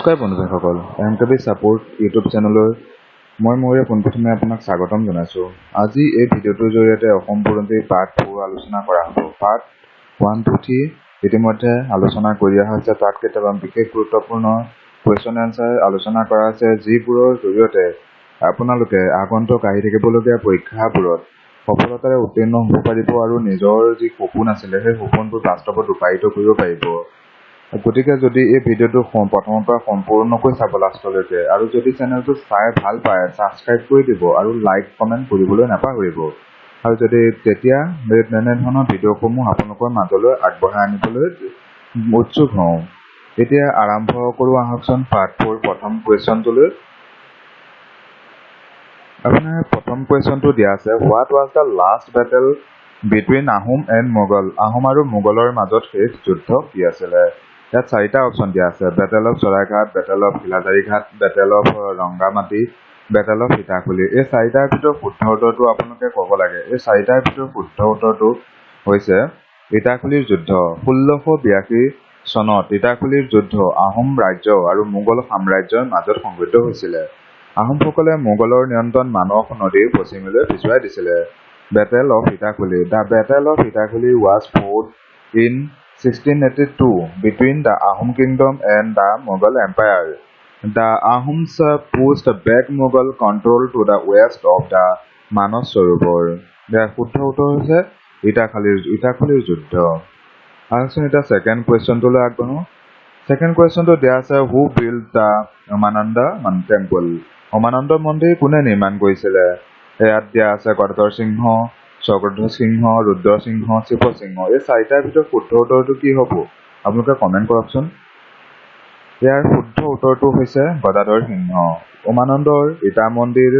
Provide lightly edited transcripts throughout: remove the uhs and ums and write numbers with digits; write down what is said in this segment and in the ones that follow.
নমস্কাৰ বন্ধুসকল, M K B support YouTube চেনেললৈ মই ময়ূৰে পোনপ্ৰথমে আপোনাক স্বাগতম জনাইছোঁ। আজি এই ভিডিঅ'টোৰ জৰিয়তে অসম বুৰঞ্জীৰ পাৰ্ট 4 আলোচনা কৰা হ'ব। পাৰ্ট 1, 2, 3 ইতিমধ্যে আলোচনা কৰি অহা হৈছে। তাত কেইটামান বিশেষ গুৰুত্বপূৰ্ণ কুৱেশ্যন এনচাৰ আলোচনা কৰা হৈছে, যিবোৰৰ জৰিয়তে আপোনালোকে আগন্তুক আহি থাকিবলগীয়া পৰীক্ষাবোৰত সফলতাৰে উত্তীৰ্ণ হ'ব পাৰিব আৰু নিজৰ যি সপোন আছিলে, সেই সপোনবোৰ বাস্তৱত ৰূপায়িত কৰিব পাৰিব। গতিকে যদি এই ভিডিঅ'টো প্ৰথমৰ পৰা সম্পূৰ্ণকৈ চাব লাষ্টলৈকে আৰু যদি চেনেলটো চাই ভাল পায়, ছাবস্ক্ৰাইব কৰি দিব আৰু লাইক, কমেণ্ট কৰিবলৈ নাপাহৰিব। আৰু যদি তেতিয়া তেনেধৰণৰ ভিডিঅ'সমূহ আপোনালোকৰ মাজলৈ আগবঢ়াই আনিবলৈ উৎসুক হওঁ। এতিয়া আৰম্ভ কৰোঁ আহকচোন পাৰ্ট 4 প্ৰথম কুৱেশ্যনটোলৈ। আপোনাৰ প্ৰথম কুৱেশ্যনটো দিয়া আছে, "What was the last battle between Ahom and Mughal?" Ahom আৰু মোগলৰ মাজত শেষ যুদ্ধ কি আছিলে? ইয়াত চাৰিটা অপশ্যন দিয়া আছে: battle of Saraighat, battle of Silajarighat, battle of Rangamati, battle of Itakhuli. এই চাৰিটাৰ ভিতৰত শুদ্ধ উত্তৰটো আপোনালোকে ক'ব লাগে। এই চাৰিটাৰ ভিতৰত শুদ্ধ উত্তৰটো হৈছে ইটাখুলিৰ যুদ্ধ। 1682 চনত ইটাখুলিৰ যুদ্ধ আহোম ৰাজ্য আৰু মোগল সাম্ৰাজ্যৰ মাজত সংঘটিত হৈছিলে। আহোমসকলে মোগলৰ নিয়ন্ত্ৰণ মানস নদীৰ পশ্চিমলৈ পিছুৱাই দিছিলে। Battle of Itakhuli. The Battle of Itakhuli was fought in 1682 between the Ahom Kingdom and the Mughal Empire. The Ahoms pushed back Mughal control to the west of the Manas Sarovar. ইয়াৰ শুদ্ধ উত্তৰ হৈছে ইটাখুলিৰ যুদ্ধ। আহকচোন, এতিয়া second কুৱেশ্যনটোলৈ আগবাঢ়ো। Second কুৱেশ্যনটো দিয়া আছে, "Who built the Umananda Temple?" Umananda মন্দিৰ কোনে নিৰ্মাণ কৰিছিলে? ইয়াত দিয়া আছে গদাধৰ সিংহ, চক্ৰধ্বজ সিংহ, ৰুদ্ৰ সিংহ, শিৱসিংহ। এই চাৰিটাৰ ভিতৰত শুদ্ধ উত্তৰটো কি হ'ব, আপোনালোকে কমেণ্ট কৰকচোন। ইয়াৰ শুদ্ধ উত্তৰটো হৈছে গদাধৰ সিংহ। উমানন্দৰ ইটা মন্দিৰ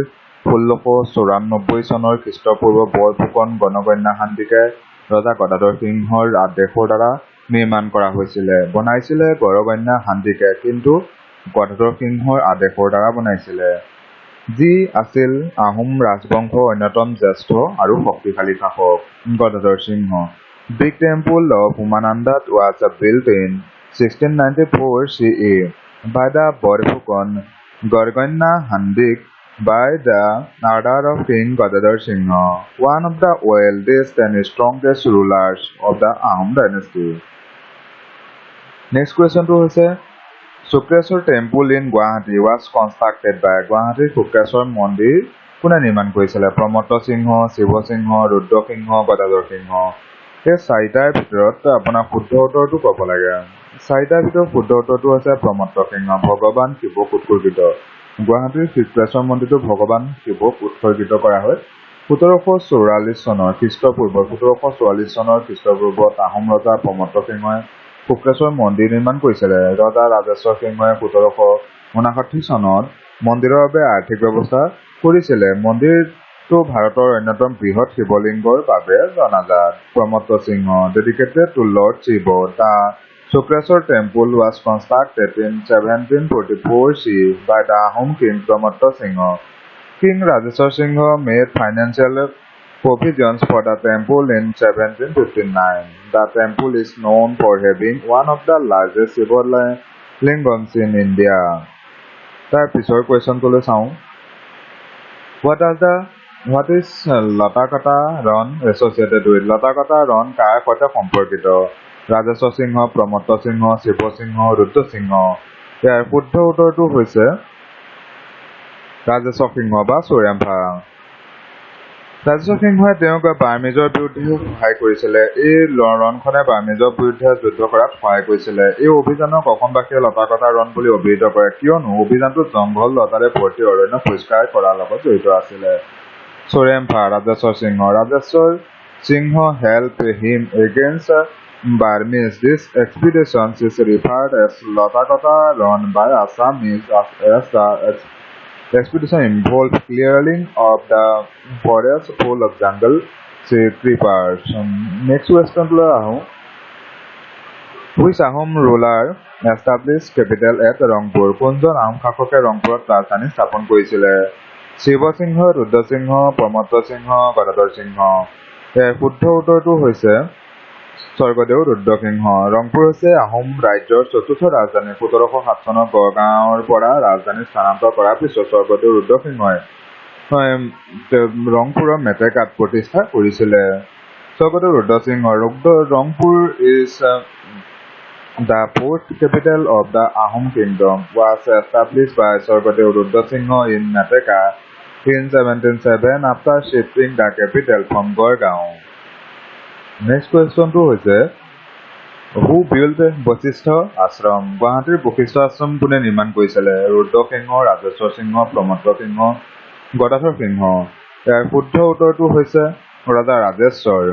1694 চনৰ খ্ৰীষ্টপূৰ্ব বৰফুকন গণগন্যা সন্দিকৈ ৰজা গদাধৰ সিংহৰ আদেশৰ দ্বাৰা নিৰ্মাণ কৰা হৈছিলে। বনাইছিলে গড়গন্যা সন্দিকৈ, কিন্তু গদাধৰ সিংহৰ আদেশৰ দ্বাৰা বনাইছিলে, যি আছিল আহোম ৰাজবংশৰ অন্যতম জ্যেষ্ঠ আৰু শক্তিশালী শাসক গদাধৰ সিংহ। Big temple of Umananda was built in 1694 CE by the Borphukan Garaganya Handique by the order of King Gadadhar Singha, one of the wealthiest and strongest rulers of the Ahom dynasty. Next কুৱেশ্যনটো হৈছে, "Sukreswar Temple in Guwahati was constructed by", গুৱাহাটীৰ শুক্ৰেশ্বৰ মন্দিৰ কোনে নিৰ্মাণ কৰিছিলে? প্ৰমত্ত সিংহ, শিৱসিংহ, ৰুদ্ৰসিংহ, গদাধৰ সিংহ। এই চাৰিটাৰ ভিতৰত আপোনাৰ শুদ্ধ উত্তৰটো ক'ব লাগে। চাৰিটাৰ ভিতৰত শুদ্ধ উত্তৰটো হৈছে প্ৰমত্ত সিংহ। ভগৱান শিৱক উৎসৰ্গিত গুৱাহাটীৰ শুক্ৰেশ্বৰ মন্দিৰটো ভগৱান শিৱক উৎসৰ্গিত কৰা হয়। 1744 চনৰ খ্ৰীষ্টপূৰ্বত আহোম ৰজা প্ৰমত্ত সিংহই শুক্ৰেশ্বৰ মন্দিৰ নিৰ্মাণ কৰিছিলে। ৰজা ৰাজেশ্বৰ সিংহই 1759 চনত মন্দিৰৰ বাবে আৰ্থিক ব্যৱস্থা কৰিছিলে। মন্দিৰটো ভাৰতৰ অন্যতম বৃহৎ শিৱলিংগৰ বাবে জনাজাত। প্ৰমত্ত সিংহ। Dedicated to Lord Shiva, the Sukreswar Temple was constructed in 1744 CE by the Ahom king Pramatta Singha. King Rajeswar Singha made financial provisions for the temple in 1759. The temple is known for having one of the largest Shiva lingams in India. তাৰ পিছৰ কুৱেশ্যনটোলৈ চাওঁ। What is Latakata Ron associated with? লতাকটা ৰণ কাৰ সৈতে সম্পৰ্কিত? ৰাজেশ্বৰ সিংহ, প্ৰমত্ত সিংহ, শিৱসিংহ, ৰুদ্ৰসিংহ। ইয়াৰ শুদ্ধ উত্তৰটো হৈছে ৰাজেশ্বৰ সিংহ বা চৌৰেম্ফা। ৰাজেশ্বৰ সিংহই তেওঁক বাৰ্মিজৰ বিৰুদ্ধে সহায় কৰিছিলে। এই ৰণখনে বাৰ্মিজৰ বিৰুদ্ধে যুদ্ধ কৰাত সহায় কৰিছিলে। এই অভিযানক অসমবাসীয়ে লতাকটা ৰণ বুলি অভিহিত কৰে, কিয়নো অভিযানটোত জংঘল লতাৰে ভৰ্তি অৰণ্য পৰিষ্কাৰ কৰাৰ লগত জড়িত আছিলে। চৌৰেম্ফা ৰাজেশ্বৰ সিংহ। Rajeswar Singha help him against Burmese. This expedition is referred as Latakata Ron by Assamese, as the expedition involved clearing of the forest full of jungle creepers. Next কুৱেশ্যনটোলৈ আহোঁ। Which Ahom ruler establish capital at Rangpur? কোনজন আহোম শাসকে ৰংপুৰত ৰাজধানী স্থাপন কৰিছিলে? শিৱসিংহ, ৰুদ্ৰসিংহ, প্ৰমত্ত সিংহ, গদাধৰ সিংহ। ইয়াৰ শুদ্ধ উত্তৰটো হৈছে স্বৰ্গদেউ ৰুদ্ৰসিংহ। ৰংপুৰ হৈছে আহোম ৰাজ্যৰ চতুৰ্থ ৰাজধানী। 1707 চনত গড়গাঁৱৰ পৰা ৰাজধানী স্থানান্তৰ কৰাৰ পিছত স্বৰ্গদেউ ৰুদ্ৰসিংহই ৰংপুৰৰ মেটেকাত প্ৰতিষ্ঠা কৰিছিলে। স্বৰ্গদেউ Rudrasingha. Rangpur is the fourth capital of the Ahom kingdom, was established by Swargadeo Rudra Singha in Meteka in 1707 after shifting the capital from Garhgaon. Next কুৱেশ্যনটো হৈছে, who built Vasistha Ashram? গুৱাহাটীৰ বশিষ্ঠ আশ্ৰম কোনে নিৰ্মাণ কৰিছিলে? ৰুদ্ৰসিংহ, ৰাজেশ্বৰ সিংহ, প্ৰমত্ত সিংহ, গদাধৰ সিংহ। ইয়াৰ শুদ্ধ উত্তৰটো হৈছে ৰজা ৰাজেশ্বৰ।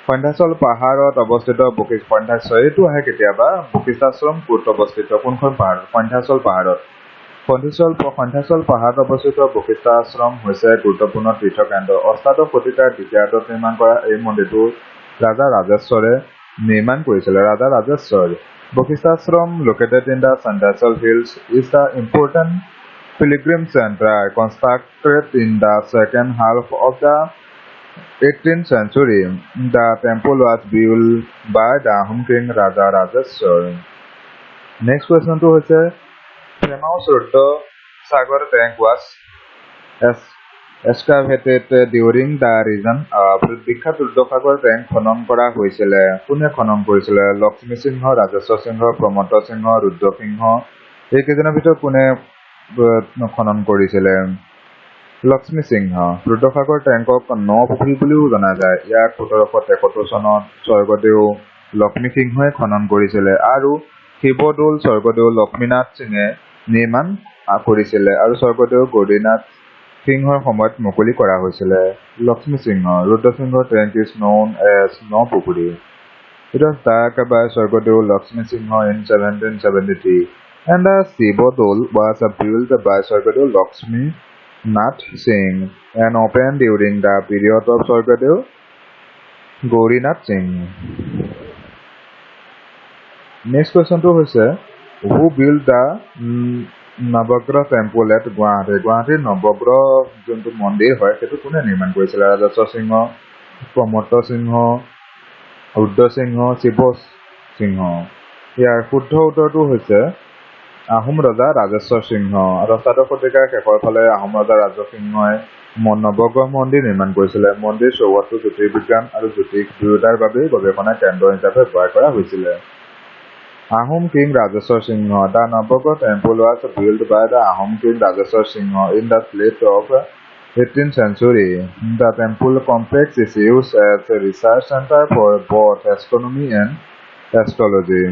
সন্ধ্যাচল পাহাৰত অৱস্থিত বশিষ্ঠ, সন্ধ্যাচল এইটো আহে কেতিয়াবা, বশিষ্ঠাশ্ৰম ক'ত অৱস্থিত, কোনখন পাহাৰত? সন্ধ্যাচল পাহাৰত। সন্ধ্যাচল পাহাৰত অৱস্থিত বশিষ্ঠাশ্ৰম হৈছে এক গুৰুত্বপূৰ্ণ তীৰ্থকেন্দ্ৰ। 18শ শতিকাৰ দ্বিতীয়াৰ্ধত নিৰ্মাণ কৰা এই মন্দিৰটো ৰাজা ৰাজেশ্বৰে নিৰ্মাণ কৰিছিলে। ৰাজা Rajeswar. Vasistha Ashram, located in the Sandhyachal hills, is the important pilgrim center, constructed in the second half of the 18th century. The temple was built by the Ahom king Raja Rajeswar. Next কুৱেশ্যনটো হৈছে, famous Rudra Sagar tank was excavated during the reign of? বিখ্যাত Rudrasagar tank খনন কৰা হৈছিলে, কোনে খনন কৰিছিলে? লক্ষ্মী সিংহ, ৰাজেশ্বৰ সিংহ, প্ৰমত্ত সিংহ, ৰুদ্ৰসিংহ। এইকেইজনৰ ভিতৰত কোনে খনন কৰিছিলে? লক্ষ্মী সিংহ। ৰুদ্ৰসাগৰ টেংকক ন পুখুৰী বুলিও জনা যায়। ইয়াক 1773 চনত স্বৰ্গদেউ লক্ষ্মী সিংহই খনন কৰিছিলে আৰু শিৱদৌল স্বৰ্গদেউ লক্ষ্মীনাথ সিঙে নিৰ্মাণ কৰিছিলে আৰু স্বৰ্গদেউ গৌৰীনাথ সিংহৰ সময়ত মুকলি কৰা হৈছিলে। লক্ষ্মী সিংহ। Rudra Singha tank is known as Napukhuri. It was dug by Swargadeo Lakshmi Singha in 1773 and the Sivadol was built by Swargadeo Lakshmi Nath Singh and opened during the period of Swargadeo Gaurinath Singh. Next কুৱেশ্যনটো হৈছে, who built the Navagraha temple at Guwahati? গুৱাহাটীৰ নৱগ্ৰহ যোনটো মন্দিৰ হয়, সেইটো কোনে নিৰ্মাণ কৰিছিলে? ৰাজেশ্বৰ সিংহ, প্ৰমত্ত সিংহ, ৰুদ্ৰ সিংহ, শিৱ সিংহ। ইয়াৰ শুদ্ধ উত্তৰটো হৈছে আহোম ৰজা ৰাজেশ্বৰ সিংহ। আৰু 18শ শতিকাৰ শেষৰ ফালে আহোম ৰজা ৰাজসিংহই নৱগ্ৰহ মন্দিৰ নিৰ্মাণ কৰিছিলে। মন্দিৰ চৌহদটো জ্যোতিৰ্বিজ্ঞান আৰু জ্যোতিষ দুয়োটাৰ বাবেই গৱেষণা কেন্দ্ৰ হিচাপে ব্যৱহাৰ কৰা হৈছিলে। Ahom king Rajeswar Singha. The Navagraha temple was built by the Ahom king Rajeswar Singha in the late of 18th century. The temple complex is used as a research center for both astronomy and astrology.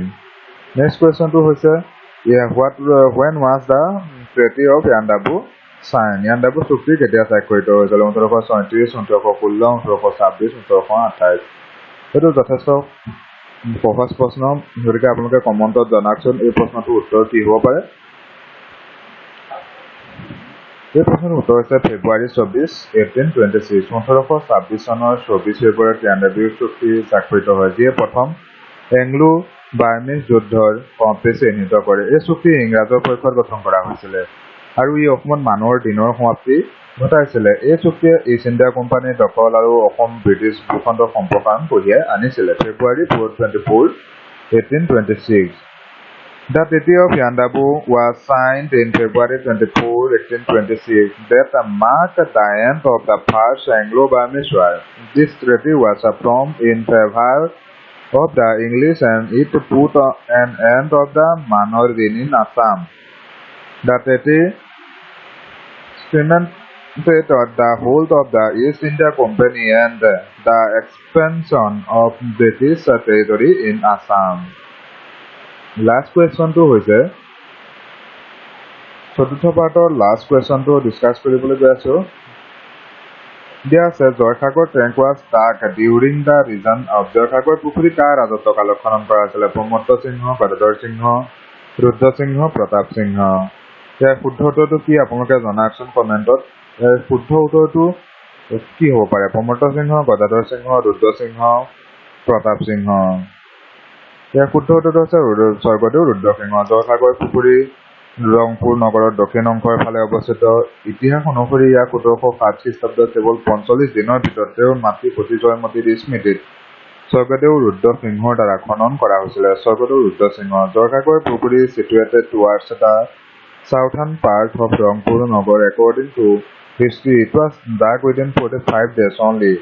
Next কুৱেশ্যনটো হৈছে, what when was the Treaty of Yandabo signed? Yandabo চুক্তি কেতিয়া স্বাক্ষৰিত হৈছিল? 1836, 1816, 1826, 1828। এইটো যথেষ্ট সহজ প্ৰশ্ন, গতিকে আপোনালোকে কমেণ্টত জনাওকচোন এই প্ৰশ্নটোৰ উত্তৰ কি হ'ব পাৰে। এই প্ৰশ্নটোৰ উত্তৰ হৈছে ফেব্ৰুৱাৰী 24, 1826। 1826 চনৰ 24 ফেব্ৰুৱাৰীত ইয়াণ্ডাবু চুক্তি স্বাক্ষৰিত হয়, যিয়ে প্ৰথম এংলো বাৰ্মিজ যুদ্ধৰ সমাপ্তি চিহ্নিত কৰে। এই চুক্তি ইংৰাজৰ পক্ষত গঠন কৰা হৈছিলে আৰু ই অসমত মানৰ দিনৰ সমাপ্তি ঘটাইছিলে। এই চুক্তিয়ে ইষ্ট ইণ্ডিয়া কোম্পানীৰ দখল আৰু অসম ব্ৰিটিছ ভূখণ্ডৰ সম্প্ৰসাৰণ কঢ়িয়াই আনিছিলে। February 24, 1826. The Treaty of Yandabo was signed in February 24, 1826, that marked the end of the First Anglo-Burmese War. This treaty was formed in favor of the English and it put an end of the Manor reign in Assam. The treaty cemented the hold of the East India Company and the expansion of British territory in Assam. Last কুৱেশ্যনটো হৈছে, চতুৰ্থ পাৰ্টৰ last কুৱেশ্যনটো discuss কৰিবলৈ গৈ আছোঁ। দিয়া আছে, Joysagar tank was dug during the reign of? Joysagar পুখুৰী কাৰ ৰাজত্বকালত খনন কৰা হৈছিলে? প্ৰমত্ত সিংহ, গদাধৰ সিংহ, ৰুদ্ৰ সিংহ, প্ৰতাপ সিংহ। ইয়াৰ শুদ্ধ উত্তৰটো কি, আপোনালোকে জনাওকচোন কমেণ্টত। ইয়াৰ শুদ্ধ উত্তৰটো কি হ'ব পাৰে? প্ৰমত্ত সিংহ, গদাধৰ সিংহ, ৰুদ্ৰ সিংহ, প্ৰতাপ সিংহ। ইয়াৰ শুদ্ধ উত্তৰটো হৈছে স্বৰ্গদেউ ৰুদ্ৰসিংহ। জয়সাগৰ পুখুৰী ৰংপুৰ নগৰৰ দক্ষিণ অংশৰ ফালে অৱস্থিত। ইতিহাস অনুসৰি ইয়াক 1707 খ্ৰীষ্টাব্দত কেৱল 45 দিনৰ ভিতৰত তেওঁৰ মাতৃ সতী জয়মতীৰ স্মৃতিত স্বৰ্গদেউ ৰুদ্ৰ সিংহৰ দ্বাৰা খনন কৰা হৈছিলে। স্বৰ্গদেউ ৰুদ্ৰ সিংহ। Jarkhakhar Pukhuri situated towards the southern part of Rangpur Nagar. According to history, it was dug within 45 days only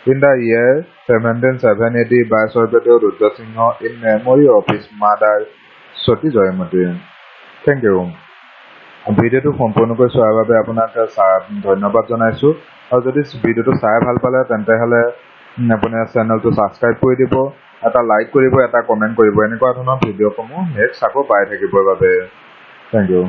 in the year 1707 AD by Swargadeo Rudra Singha in memory of his mother, Sati Joymoti. Thank you. ভিডিঅ'টো সম্পূৰ্ণকৈ চোৱাৰ বাবে আপোনাক ধন্যবাদ জনাইছোঁ। আৰু যদি ভিডিঅ'টো চাই ভাল পালে, তেন্তে হ'লে আপুনি চেনেলটো ছাবস্ক্ৰাইব কৰি দিব, এটা লাইক কৰিব, এটা কমেণ্ট কৰিব, এনেকুৱা ধৰণৰ ভিডিঅ'সমূহ নেক্সট আকৌ পাই থাকিবৰ বাবে। Thank you.